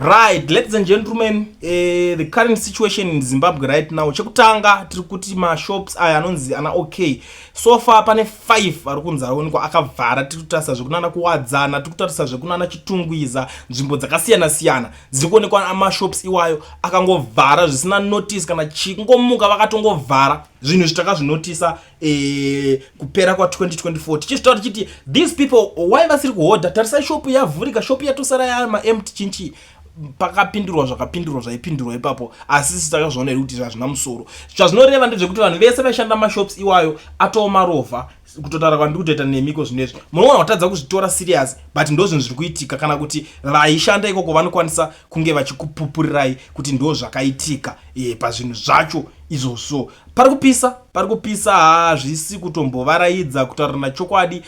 Right, ladies and gentlemen, the current situation in Zimbabwe right now, chekutanga tiri kuti mashops aya anonzi ana OK. So far pane 5 ari kunzi aonekwa akavhara. Tiri kutarisa zvekunana Kuwadzana, tiri kutarisa zvekunana Chitungwiza, nzvimbo dzakasiyana siyana dziri kuonekwa mashops iwayo akangovhara zvisina notice kana chingomuka, vakatongovhara. Zvinhu izvi takazvinotisa kupera kwa2024, tichizvitaura tichiti these people, why vasiri kuhodha? Tarisai, shopu yavhurika, shopu yatosara yamaempty chinchi. Pakapindurwa zvakapindurwa, zvaipindurwa ipapo, asi isi takazviona iri kuti zvazvina musoro. Zvazvinoreva ndezvekuti vanhu vese vaishanda mashops iwayo atoo marovha. Kutotaura kwandiri kutoita nemiko zvinezvi, munoona kutadza kuzvitora serious, but ndo zvinhu zviri kuitika. Kana kuti vaishanda ikoko vanokwanisa kunge vachikupupurirai kuti ndo zvakaitika pazvinhu zvacho izvozvo. Pari kupisa, pari kupisa, hazvisi kutombovaraidza kutaurana chokwadi.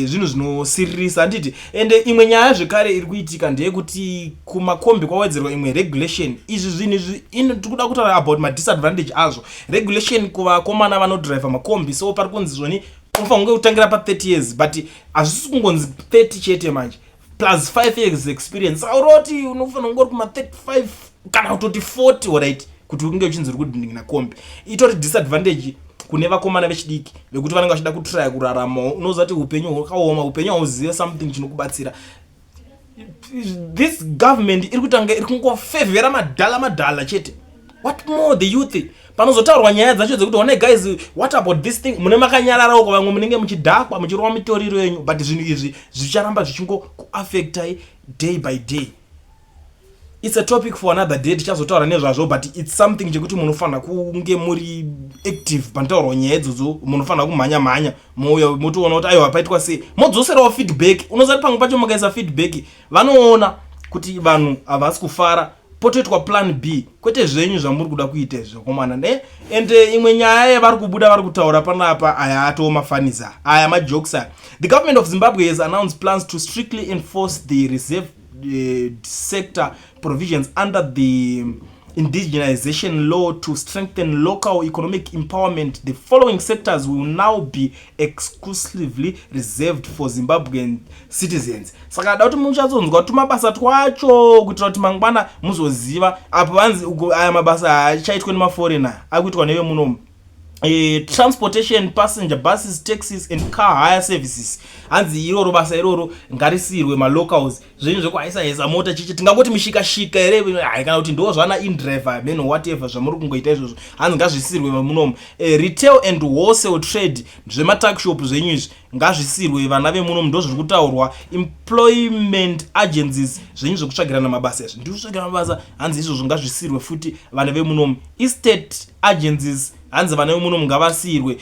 Zvinhu zvinosiririsa, handiti? Ende imwe nyaya zvekare iri kuitika ndeyekuti kumakombi kwawedzerwa imwe regulation. Izvi zvinhu izvi tiri kuda kutaura about madisadvantage azvo. Regulation kuvakomana vanodhiraivha makombi, so pari kunzi zvoni unofanira kunge kutangira pa30 years, but hazvisi kungonzi 30 chete manje, plus 5 years experience. Saka uroti unofanira kunge uri kuma35 kana kutoti 40, alright, kuti unge uchinzi uri kudhindingina kombi. Itori disadvantage kune vakomana vechidiki vekuti vanenge vachida kutraya kuraramawo. Unoziva kuti upenyu hwakaoma, upenyu hauzive something chinokubatsira. This government iri kutanga iri kungofevhera madhala madhala chete. What more the youth? Panozotaurwa nyaya dzacho dzekuti, "One guys, what about this thing?" mune makanyararawo, vamwe munenge muchidhakwa, muchirova mitoriro yenyu, but zvinhu izvi zvicharamba zvichingokuaffectai day by day. It's a topic for another day, tichazotaura nezvazvo, but it's something chekuti munofanira kunge muri active panotaurwa nyaya idzodzo. Munofanira kumhanya mhanya, mouya motoona kuti aiwa, paitwa sei, modzoserawo feedback. Unozati pamwe pacho mukaisa feedback, vanoona kuti vanhu havasi kufara, potoitwa plan B, kwete zvenyu zvamuri kuda kuita izvi, zvakomana ne. And imwe nyaya yavari kubuda vari kutaura panapa, aya atoo mafanisa aya, majokes aya. The government of Zimbabwe has announced plans to strictly enforce the reserve sector provisions under the indigenization law to strengthen local economic empowerment. The following sectors will now be exclusively reserved for Zimbabwean citizens. Saka da kuti muchatsonzwa tumabasa twacho kuitira kuti mangwana muzoziva apo vanzi aya mabasa achaitwa nemaforeigner, akuitwa nevemunomu. Transportation, passenger buses, taxis and car hire services. Hanzi iroro basa iroro ngarisiyirwe malocals. Zvenyu zvekuhaisa mota chichi, tingangoti mishikashika here? Hai, kana kuti ndo zvana indriver meno, whatever zvamuri kungoita izvozvo, hanzi ngazvisiyirwe munomu. Retail and wholesale trade, zvematuckshop zvenyu izvi, ngazvisiyirwe vana vemunomu, ndo zviri kutaurwa. Employment agencies, zvenyu zvekutsvagirana mabasa izvi, ndiri kutsvagira mabasa, hanzi izvozvo ngazvisiyirwe futi vana vemunomu. Estate agencies, hanzi vana vemunomu ngavasiyirwe.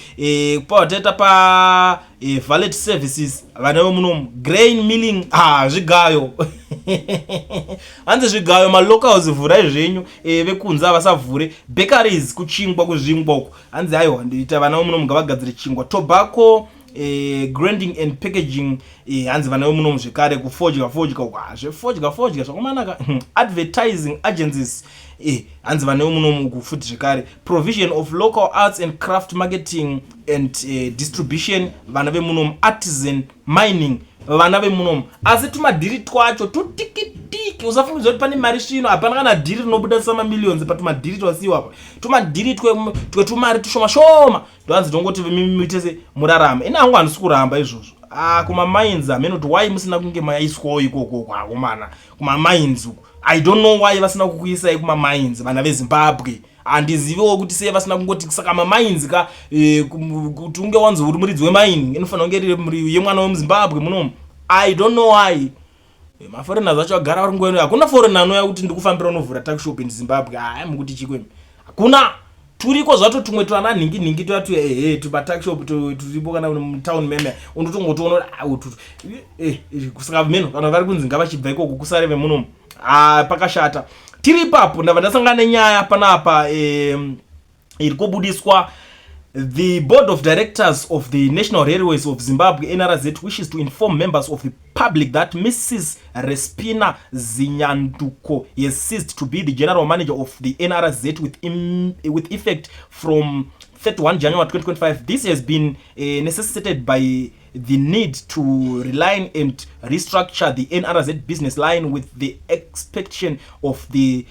Pavataita pa valet services, vana vemunomu. Grain milling, ha, zvigayo, hanzi zvigayo, malocals vhurai zvenyu, vekunze havasavhure. Bakeries, kuchingwa, kuzvingwa uku, hanzi aiwa, ndiita vana vemunomu ngavagadzire chingwa. Tobacco grinding and packaging, hanzi vana vemunomu zvekare. Kufodya fodya uku, zvefodya fodya zvakomanaka. Advertising agencies, hanzi vana vemunomu uku futi zvekare. Provision of local arts and craft, marketing and distribution, vana vemunomu. Artisan mining, vana vemunomu. Asi tumadhiri twacho tutikitiki, usafungidzwa kuti pane mari svino. Hapana kana dhiri rinobuda samamillions patumadhiri twasiyiwa apa. Tumadhiri twetumari tushoma shoma, ndoanzi tongoti muitese murarame. Ine hangu handisi kuramba izvozvo. Ah, kumamines hamene kuti why musina kunge maiswawo ikoko kwakomana kumamines uku. I don't know why vasina kukuisai kumamines, vana veZimbabwe. Handiziviwo kuti sei vasina kungoti saka mamines ka, kuti unge wanzi uri muridzi wemine, inofanira kunge iri yemwana wemuZimbabwe munomu. I don't know why. Maforeigners acho agara vari nguva. Hakuna foreigner anouya kuti ndikufambira unovhura tuckshop in Zimbabwe. Hai, mukuti chikwemi hakuna. Turiko zvato tumwe twana nhingi nhingi twatu, ehe, tumatuckshop turipo kana mutown meme, unotongotoona kuti saka meno kana vari kunzi ngavachibva ikoko, kusare vemunomu. Pakashata. Tiri ipapo, ndabva ndasangana nenyaya panapa iri kubudiswa. The board of directors of the National Railways of Zimbabwe, NRZ, wishes to inform members of the public that Mrs Respina Zinyanduko has ceased to be the general manager of the NRZ with effect from 31 January 2025. This has been necessitated by the need to realign and restructure the NRZ business line with the expectation of the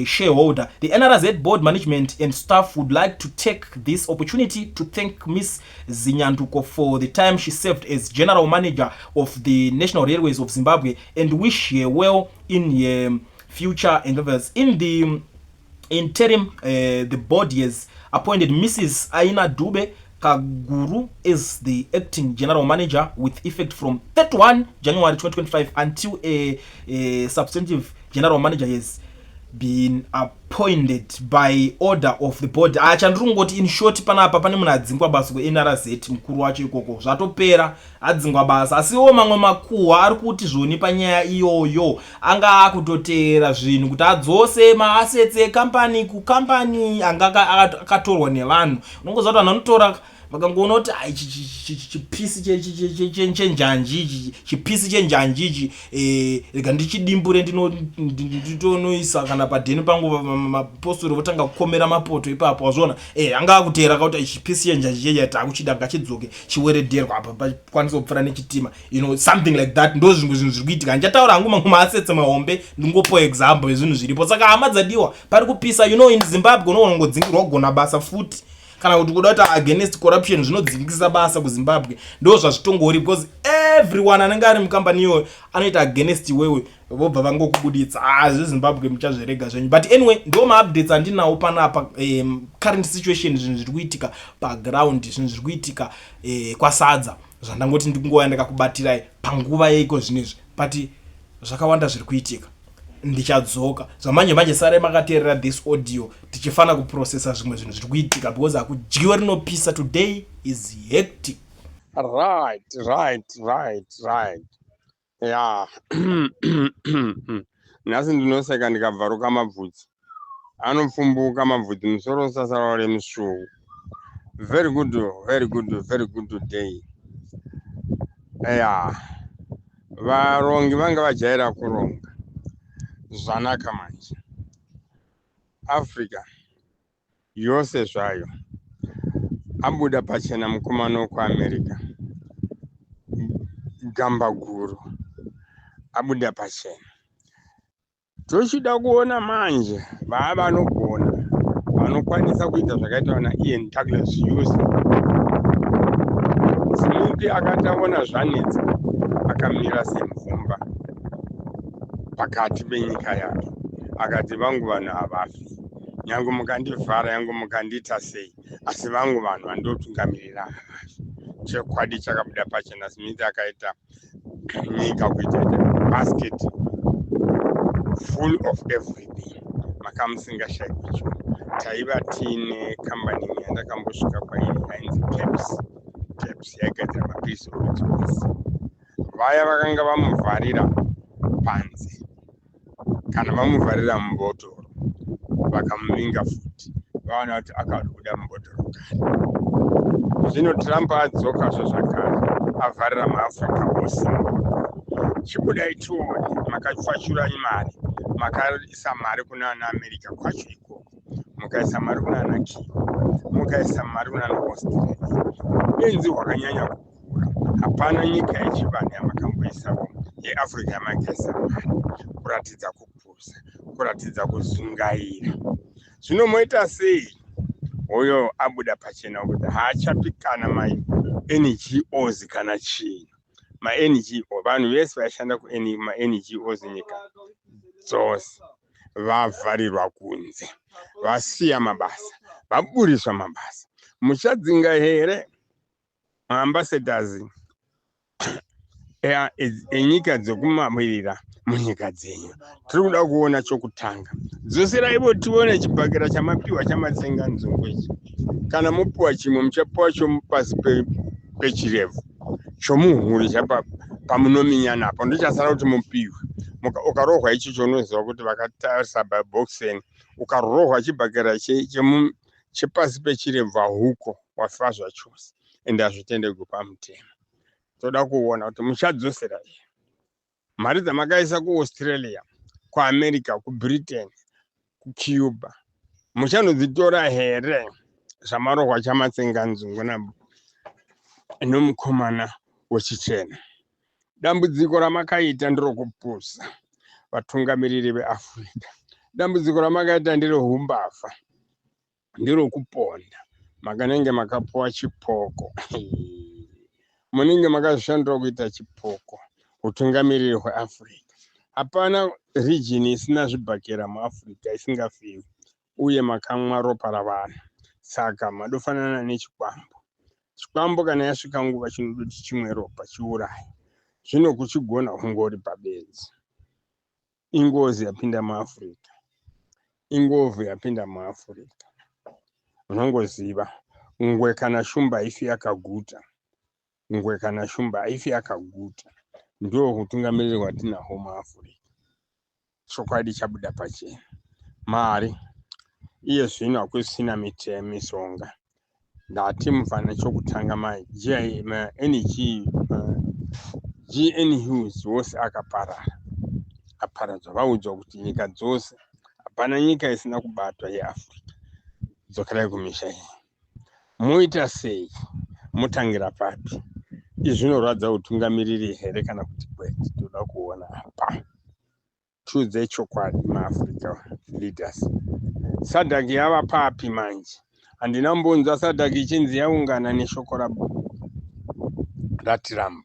shareholder. The NRZ board management and staff would like to take this opportunity to thank Ms. Zinyanduko for the time she served as general manager of the National Railways of Zimbabwe and wish her well in her future endeavors. In the interim, the board has appointed Mrs. Aina Dube Kaguru as the acting general manager with effect from 31 January 2025 until a substantive general manager has been appointed by order of the board. Ah, chandiri kungoti in short panapa, pane munhu adzingwa basa kuNRZ, mukuru wacho ikoko. Zvatopera, adzingwa basa. Asiwo mamwe makuhwa ari kuti zvoni panyaya iyoyo anga akutoteera zvinhu kuti adzose maassets ekambani kukambani anga akatorwa nevanhu. Unongoziva kuti vanhu vanotora, vakangoona kuti ai, chipisi chenjanji ichi, chipisi chenjanji ichi, rega ndichidimbure, nditonoisa kana padheni pangu, mapostori votanga kukomera mapoto ipapo. Wazviona? Anga akuteera kakuti chipisi chenjanji checha takuchida, ngachidzoke chiweredherwa apa pakwanisa kupfuura nechitima, something like that. Ndo zvimwe zvinhu zviri kuitika. Ndichataura hangu mamwe maassets mahombe, ndingopo example yezvinhu zviripo. Saka hama dzadiwa, pari kupisa. In Zimbabwe unoona kungodzingirwa kugona basa futi, kana kuti kuda kuti against corruption zvinodzingisa basa kuZimbabwe. Ndo zvazvitongori, because everyone anenge ari mukambani iyoyo anoita against iwewe, vobva vangokubuditsa. Ah, zveZimbabwe muchazvirega zvenyu. But anyway, ndo maupdates andinawo panapa, current situation, zvinhu zviri kuitika paground, zvinhu zviri kuitika kwasadza, zvandangoti ndingouya ndakakubatirai panguva yeiko zvinezvi. But zvakawanda zviri kuitika, ndichadzoka zvamanje manje. Sarai makateerera this audio, tichifanira kuprocessa zvimwe zvinhu zviri kuitika, because hakudyiwe rinopisa. Today is hectic. Right. Ya, nhasi ndinoseka ndikabvaruka mabvudzi, anopfumbuka mabvudzi, musoro usasara uri musvuwu. Very good, very good, very good day. Ya, varongi vanga vajaira kuronga zvanaka. Manje Africa yose zvayo abuda pachena. Mukomana wekuAmerica, gamba guru, abuda pachena. Tochida kuona manje vaa vanogona, vanokwanisa kuita zvakaitwa naIan Douglas Hughes. Smith akati aona zvanetsa, akamira semvumba pakati penyika yake, akati, "Vangu vanhu havafi, nyange mukandivhara, nyange mukandiita sei, asi vangu vanhu vandotungamirira havafi." Chokwadi chakabuda pachena. Smith akaita nyika kuita basket full of everything, makamusingashaikwi chinhu. Taiva tiine kambani imwe yandakambosvika kwairi yainzi Caps. Caps yaigadzira mapirisi orudzi rwese. Vaya vakanga vamuvharira panze kana vamuvharira mubhotoro, vakamuvinga futi, vaona kuti akabuda mubhotoro kare. Zvino Trump adzokazvo zvakare, avharira maAfrica ose mubhotoro. Chibudai tione. Makapfachura mari, makaisa mari kuna ana America kwacho ikoko, mukaisa mari kuna ana Cuba, mukaisa mari kuna ana Australia. Benzi hwakanyanya kukura. Hapana nyika yechivanhu yamakamboisawo yeAfrica yamakaisa mari, kuratidza kupusa, kuratidza kuzungaira. Zvino moita sei? Uyo abuda pachena kuti haachapi kana maNGOs kana chinhu. MaNGO, vanhu vese vaishanda kumaNGOs nyika dzose vavharirwa kunze, vasiya mabasa, vaburiswa mabasa. Muchadzinga here maambassadors enyika dzekumamirira munyika dzenyu? Tiri kuda kuona. Chokutanga, dzoseraivo tione chibhakera chamapiwa chamatsenga nzungu ichi. Kana mupiwa chimwe, muchapiwa chomupasi pechirevhu, chomuhuri, pamunominya napo, ndochasara kuti mupiwe. Ukarohwa ichocho, unoziva kuti vakatarisa boxing. Ukarohwa chibhakera chepasi pechirevhu, huko wafa zvachose, ende hazvitendegwi pamutemo. Toda kuona kuti muchadzosera here mari dzamakaisa kuAustralia, kuAmerica, kuBritain, kuCuba. Muchanodzitora here zvamarohwa chamatsenga nzungu nomukomana? wechichena. Dambudziko ramakaita nderokupusa, vatungamiriri veAfrica. Dambudziko ramakaita nderehumbavha, nderokuponda. Makanenge makapuwa chipoko. Munenge makazvishandura kuita chipoko hutungamiriri hweAfrica. Hapana region isina zvibhakera muAfrica isingafiwi, uye makamwa ropa ravanhu. Saka madofanana nechikwambo. Chikwambo kana yasvika nguva chinodoti chimwe ropa chiuraye. Zvino kuchigona hungori pabenzi. Ingozi yapinda muAfrica. Ingovhu yapinda muAfrica. Unongoziva ngwe kana shumba haifi yakaguta. Ngwe kana shumba haifi yakaguta. Ndiwo hutungamiriri hwatinahwo muAfrica. Chokwadi chabuda pachena. Mari iye zvino hakusina mishonga. Ndati mufana chokutanga maNG GNUs wose akaparara. Aparadzwa vaudzwa kuti nyika dzose hapana nyika isina kubatwa yeAfrica. Dzokerai kumisha iyi. Moita sei? Motangira papi? Izvi zvinorwadza hutungamiriri here kana kuti kwete? Toda kuona apa. Tiudze chokwadi maAfrica leaders. SADC yava papi manje? Handina mbonzwa SADC ichinzi yaungana neshoko raTrump.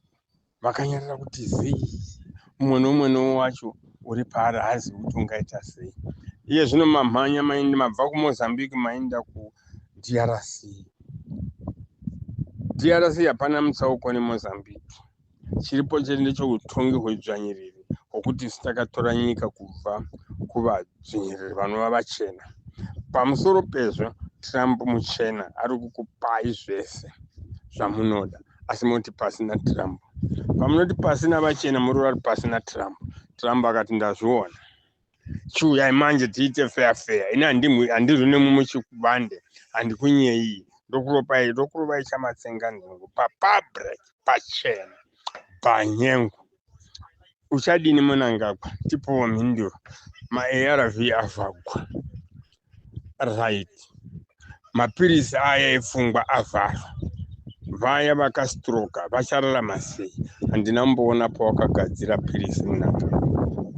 Vakanyarara kuti zii. Mumwe nomumwe wacho uri paari haazivi kuti ungaita sei. Iye zvino mamhanya maenda mabva kuMozambique maenda kuDRC. DRC hapana mutsauko neMozambique. Chiripo chete ndecheutongi hwedzvanyiriri hwokuti isu takatora nyika kubva kuvadzvinyiriri vanova vachena. Pamusoro pezvo, Trump muchena ari kukupai zvese zvamunoda, asi moti pasina Trump. Pamunoti pasina vachena muri vari pasina Trump. Trump akati ndazviona. Chiuyai manje tiite fair fair. Ini handirwi nemwi muchivande, handikunyei. Ndokuropai, ndokurovai chamatsenga nzungu papublic pachena panyengo. Uchadini Mnangagwa? Tipowo mhinduro. MaARV avhagwa. Right. Mapirisi aya epfungwa avharwa. Vaya vakastroka vachararama sei? Handina mboona pawakagadzira pirisi Mnangagwa.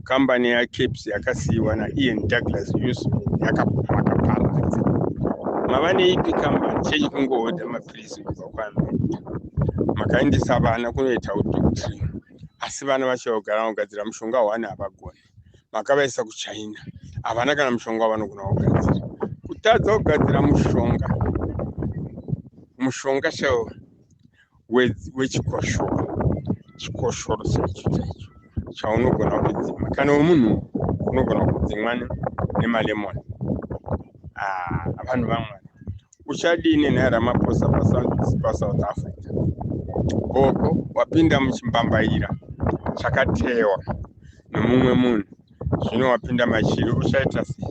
Kambani yaCaps yakasiyiwa naIan Douglas Yusuf yakaparadza. Mava neipi kambani? Chenyu kungohodha mapirisi kubva kuAmerica. Makaendesa vana kunoita udoctoring, asi vana vacho vagara kugadzira mushonga hwani havagoni. Makavaisa kuChina, havana kana mushonga wavanogona kugadzira. Kutadza kugadzira mushonga, mushonga chaiwo wechikoshoro, chikoshoro chaicho chaicho chaunogona kudzima kana wemunhu unogona kudzimwa nemalemon. Vanhu vamwari, uchadini nhai Ramaphosa paSouth Africa? Boko wapinda muchimbambaira chakatewa nomumwe munhu, zvino wapinda machiri, uchaita sei?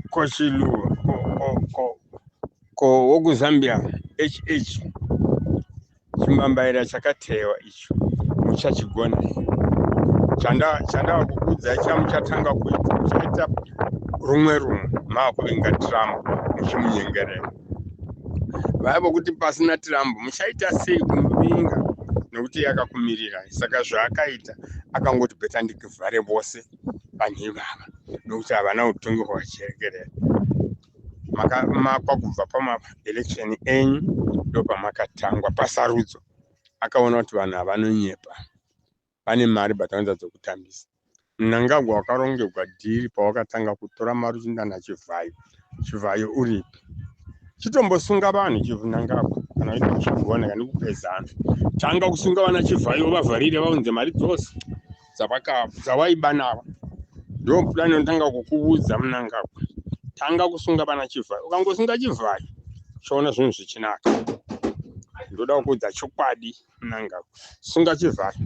Ko Chiluba, ko wokuZambia HH, chimbambaira chakatewa icho muchachigona here? Chandava kukuudzai chamuchatanga kuita, muchaita rumwe rumwe maakuvinga Trump muchimunyengerera. Vaya vokuti pasina Trump muchaita sei kumuvinga nokuti yakakumirirai? Saka zvaakaita akangoti beta ndikivhare vose vanhu ivava nokuti havana utongi hwachekerera. Makamakwa kubva pamaelection enyu, ndopamakatangwa pasarudzo. Akaona kuti vanhu havanonyepa, vane mari but vanoita dzokutambisa. Mnangagwa wakarongegwa dhiri pawakatanga kutora mari uchienda naChivhayo. Chivhayo uripi? Chitombosunga vanhu Mnangagwa kana uita uchigona kana kupezana. Tanga kusunga vana Chivhayo vavharire vaunze mari dzose dzawaiba navo. Ndo plan inotanga kukuudza Mnangagwa. Tanga kusunga vana Chivhayo. Ukangosunga Chivhayo uchaona zvinhu zvichinaka. Ndoda kukuudza chokwadi Mnangagwa. Sunga Chivhayo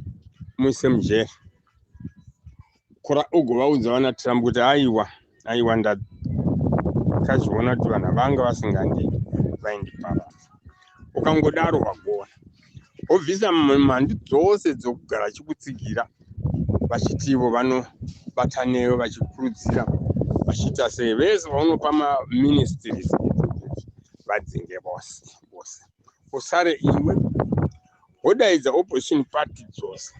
muise mujeri. Ugovaudza vana Trump kuti aiwa aiwa, ndakazviona kuti vanhu vanga vasingandidi, vaindiparadza. Ukangodaro wagona. Wobvisa mhandu dzose dzokugara vachikutsigira vachiti ivo vanobata newe, vachikurudzira, vachiita sei. Vese vaunopa maministries vadzinge vose vose. Usare iwe wodaidza opposition party dzose,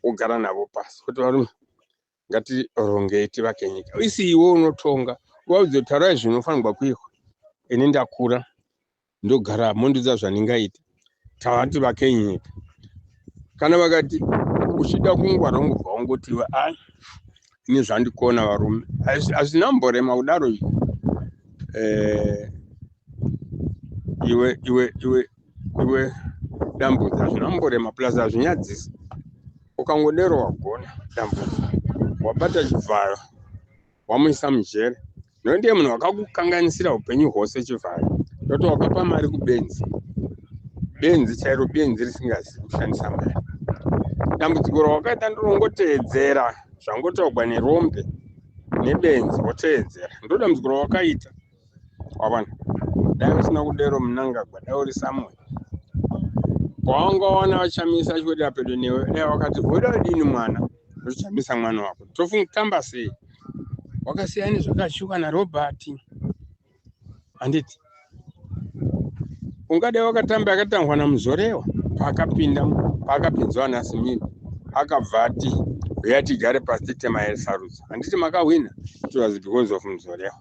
wogara navo pasi kuti varume, ngatirongei tivake nyika. Isi iwe unotonga, uvaudze kuti taurai zvinofanirwa kuitwa. Ini ndakura, ndogara, mondiudza zvandingaita, tavati vakei nyika. Kana vakati uchida kungwara, ungobva wangoti iwe, ai, ini zvandikona varume, hazvina mborema kudaro. Iwe iwe iwe iwe Dambudzo, hazvina mborema, plus hazvinyadzisi. Ukangodero wagona, Dambudzo, wabata Chivhayo, wamuisa mujere, nokuti ndiye munhu wakakukanganisira upenyu hwose. Chivhayo, ndokuti wakapa mari kubenzi, benzi chairo, benzi risingazivi kushandisa mari. Dambudziko rawakaita ndinongoteedzera zvangotaurwa nerombe nebenzi, woteedzera. Ndo dambudziko rawakaita, wavana. Dai usina kudero, Munangagwa, dai uri somewhere pawanga wawana vaChamisa achiwedera pedo newe, dai wakati woda kudini mwana, uchichamisa mwana wako, tofungutamba sei? Wakasiyana nezvakashuka naRobert, handiti? Ungadai wakatamba yakatangwa naMuzorewa paakapinda, paakapinzwa naSmith, akabva ati uya tigare pasi tiite masarudzo, handiti makahwina? It was because of Muzorewa.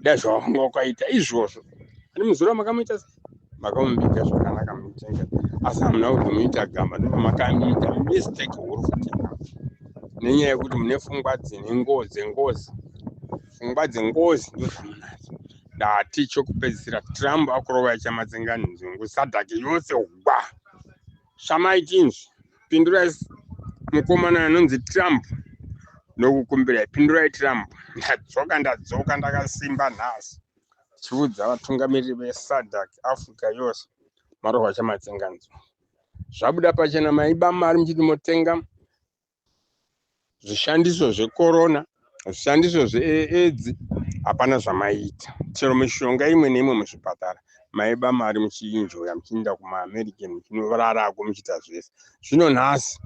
Dai zvawanga wakaita izvozvo ani Muzorewa, makamuita sei? Makamubika zvakanaka mutenga, asi hamuna kuzomuita gamba. Ndopamakamuita mistake huru futi, nenyaya yekuti mune pfungwa dzine ngozi, dzengozi, pfungwa dzengozi ndo dzamunadzo. Ndati chokupedzisira, Trump akurova chamatsengani nzungu, SADC yose gwa shamai chinzvi. Pindurai mukomana anonzi Trump, ndokukumbirai, pindurai Trump. Ndadzoka, ndadzoka ndakasimba nhasi, chiudza vatungamiriri veSADC, Africa yose, marohwa chamatsenganzungu. Zvabuda pachena, maiba mari muchiti motenga zvishandiso zvekorona, zvishandiso zveAIDS. Hapana zvamaiita, chero mishonga imwe neimwe muzvipatara. Maiba mari muchiinjoya, muchienda kumaAmerican, muchinorarako, muchiita zvese. Zvino nhasi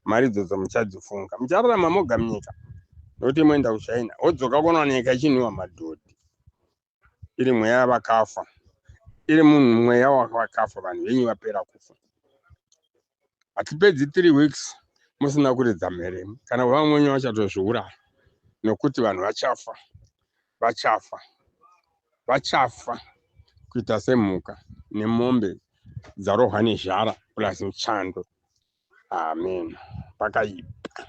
mari idzodzo muchadzifunga, muchararama moga munyika, nokuti moenda kuChina, wodzoka kuona nyika ichinhuhwa madhodhi, iri mweya yavakafa, iri munhu mweya wavakafa. Vanhu venyu vapera kufa. Hatipedzi 3 weeks musina kuridza mhere, kana vamwe wenyu vachatozviuraya, nokuti vanhu vachafa, vachafa, vachafa kuita semhuka nemombe dzarohwa nezhara plus muchando. Amen, pakaipa.